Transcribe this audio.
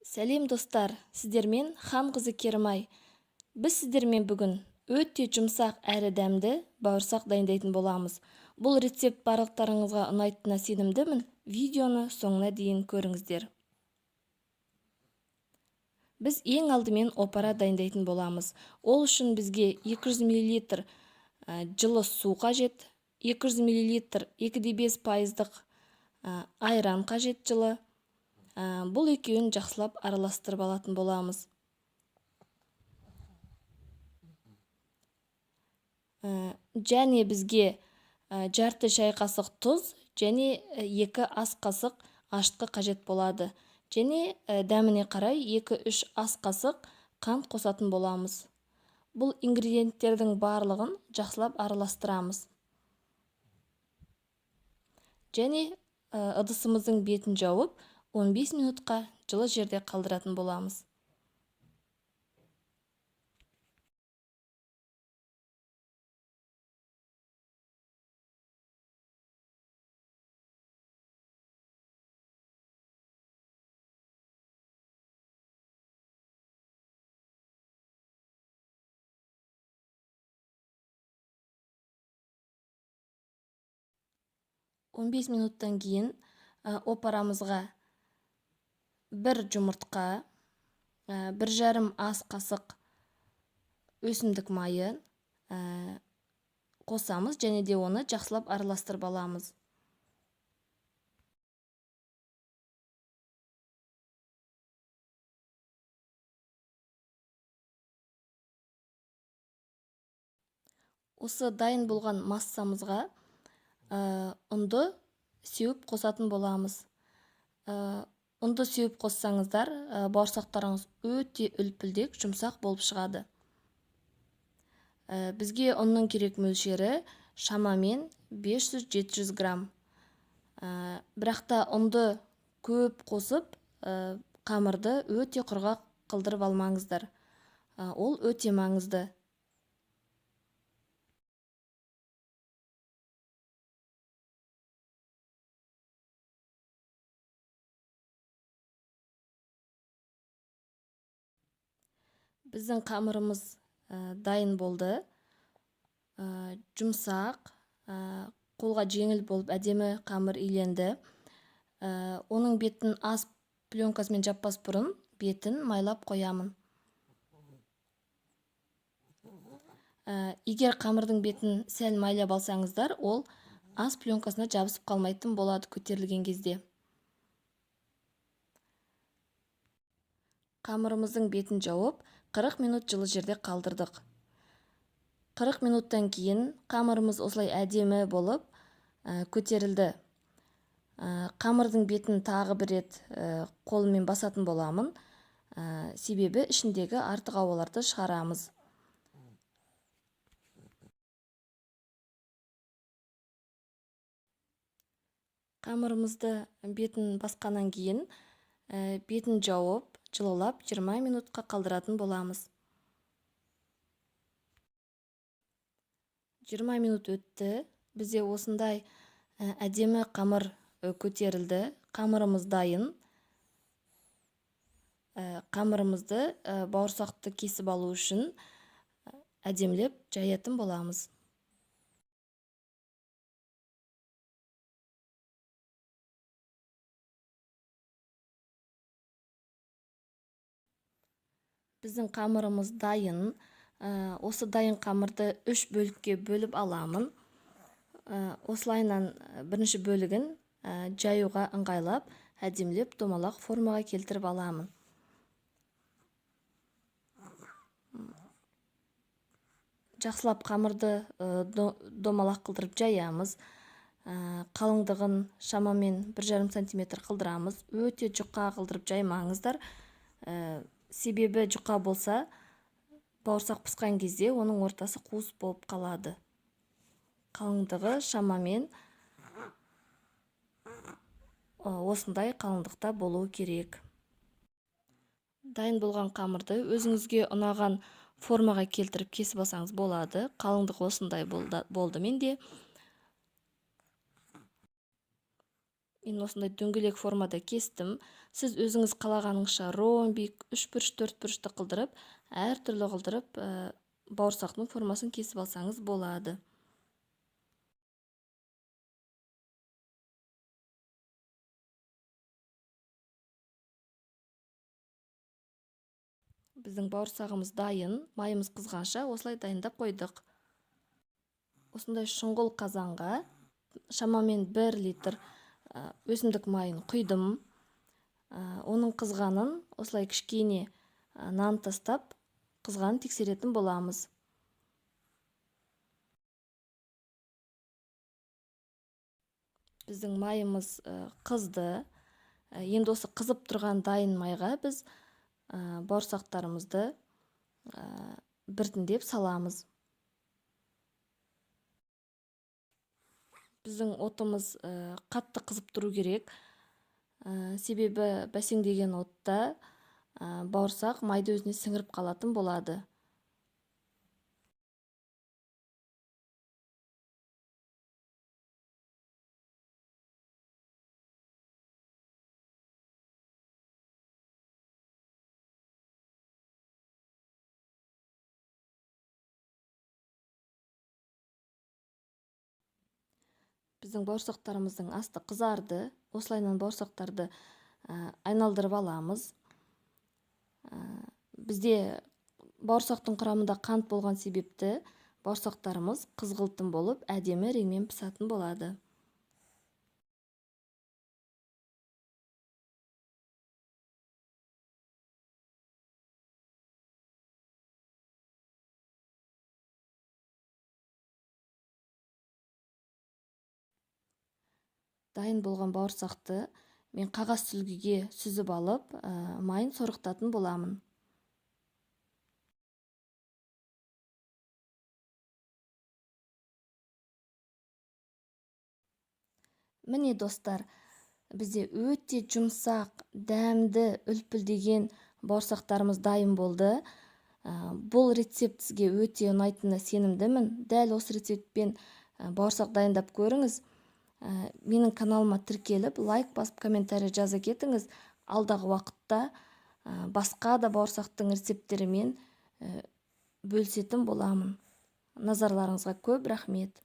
Сәлем, достар! Сіздермен Хан қызы Керімай. Біз сіздермен бүгін өте жұмсақ әрі дәмді бауырсақ дайындайтын боламыз. Бұл рецепт барлықтарыңызға ұнайтынына сенімдімін. Видеоны соңына дейін көріңіздер. Біз ең алдымен опара дайындайтын боламыз. Ол үшін бізге 200 миллилитр жылы су қажет, 200 миллилитр 2,5 пайыздық айран қажет жылы. Бұл екеуін жақсылап араластырып алатын боламыз. Және бізге жарты шай қасық тұз және 2 ас қасық ашытқы қажет болады. Және дәміне қарай 2-3 ас қасық қант қосатын боламыз. Бұл ингредиенттердің барлығын жақсылап араластырамыз. Және ыдысымыздың бетін жауып, 15 минутқа жылы жерде қалдыратын боламыз. 15 минуттан кейін опарамызға бір жұмыртқа, 1,5 ас қасық өсімдік майы қосамыз және де оны жақсылап араластырып аламыз. Осы дайын болған массамызға ұнды сеуіп қосатын боламыз. Ұнды сеуіп қоссаңыздар, бауырсақтарыңыз өте үлпілдек, жұмсақ болып шығады. Бізге ұнның керек мөлшері шамамен 500-700 грамм. Бірақ та ұнды көп қосып, қамырды өте құрғақ қылдырып алмаңыздар. Ол өте маңызды. Біздің қамырымыз дайын болды. Жұмсақ, қолға жеңіл болып әдемі қамыр иленді. Оның бетін ас пленкасымен жаппас бұрын бетін майлап қоямын. Егер қамырдың бетін сәл майлап алсаңыздар, ол ас пленкасына жабысып қалмайтын болады көтерілген кезде. Қамырымыздың бетін жауып, 40 минут жылы жерде қалдырдық. 40 минуттан кейін қамырымыз осылай әдемі болып көтерілді. Қамырдың бетін тағы бір рет қолыммен басатын боламын. Себебі ішіндегі артық ауаларды шығарамыз. Қамырымызды бетін басқаннан кейін, бетін жауып, жылылап 20 минутқа қалдыратын боламыз. 20 минут өтті. Бізде осындай әдемі қамыр көтерілді. Қамырымыз дайын. Қамырымызды бауырсақты кесіп алу үшін әдемілеп жаятын боламыз. Біздің қамырымыз дайын. Осы дайын қамырды 3 бөлікке бөліп аламын. Осылайынан бірінші бөлігін жаюға ыңғайлап, әдемілеп домалақ формаға келтіріп аламын. Жақсылап қамырды домалақ қылдырып жаямыз. Қалыңдығын шамамен 1,5 сантиметр қылдырамыз. Өте жұқа қылдырып жаймаңыздар. Себебі жұқа болса, бауырсақ пысқан кезде оның ортасы қуыс болып қалады. Қалыңдығы шамамен осындай қалыңдықта болуы керек. Дайын болған қамырды өзіңізге ұнаған формаға келтіріп кесіп алсаңыз болады. Қалыңдығы осындай болды менде. Мен осындай дөңгелек формада кестім. Сіз өзіңіз қалағаныңызша ромбик, үшбұрыш, төртбұрышты қылдырып, әртүрлі қылдырып, бауырсақтың формасын кесіп алсаңыз болады. Біздің бауырсағымыз дайын, майымыз қызғанша осылай дайындап қойдық. Осындай шұңғыл қазанға шамамен 1 литр өсімдік майын құйдым. Оның қызғанын осылай кішкене нан тастап, қызғанын тексеретін боламыз. Біздің майымыз қызды. Енді осы қызып тұрған дайын майға біз бауырсақтарымызды біртіндеп саламыз. Біздің отымыз қатты қызып тұру керек. Себебі бәсеңдеген отта бауырсақ майды өзіне сіңіріп қалатын болады. Біздің бауырсақтарымыздың асты қызарды. Осылайынан бауырсақтарды айналдырып аламыз. Бізде бауырсақтың құрамында қант болған себепті бауырсақтарымыз қызғылтым болып, әдемі реңмен пісатын болады. Дайын болған бауырсақты мен қағаз сүлгіге сүзіп алып, майын сорықтатын боламын. Міне достар, бізде өте жұмсақ, дәмді, үлпілдеген бауырсақтарымыз дайын болды. Бұл рецепт сізге өте ұнайтынына сенімдімін. Дәл осы рецептпен бауырсақ дайындап көріңіз. Менің каналыма тіркеліп, лайк басып, комментарий жаза кетіңіз. Алдағы уақытта басқа да бауырсақтың рецепттерімен бөлісетін боламын. Назарларыңызға көп рахмет.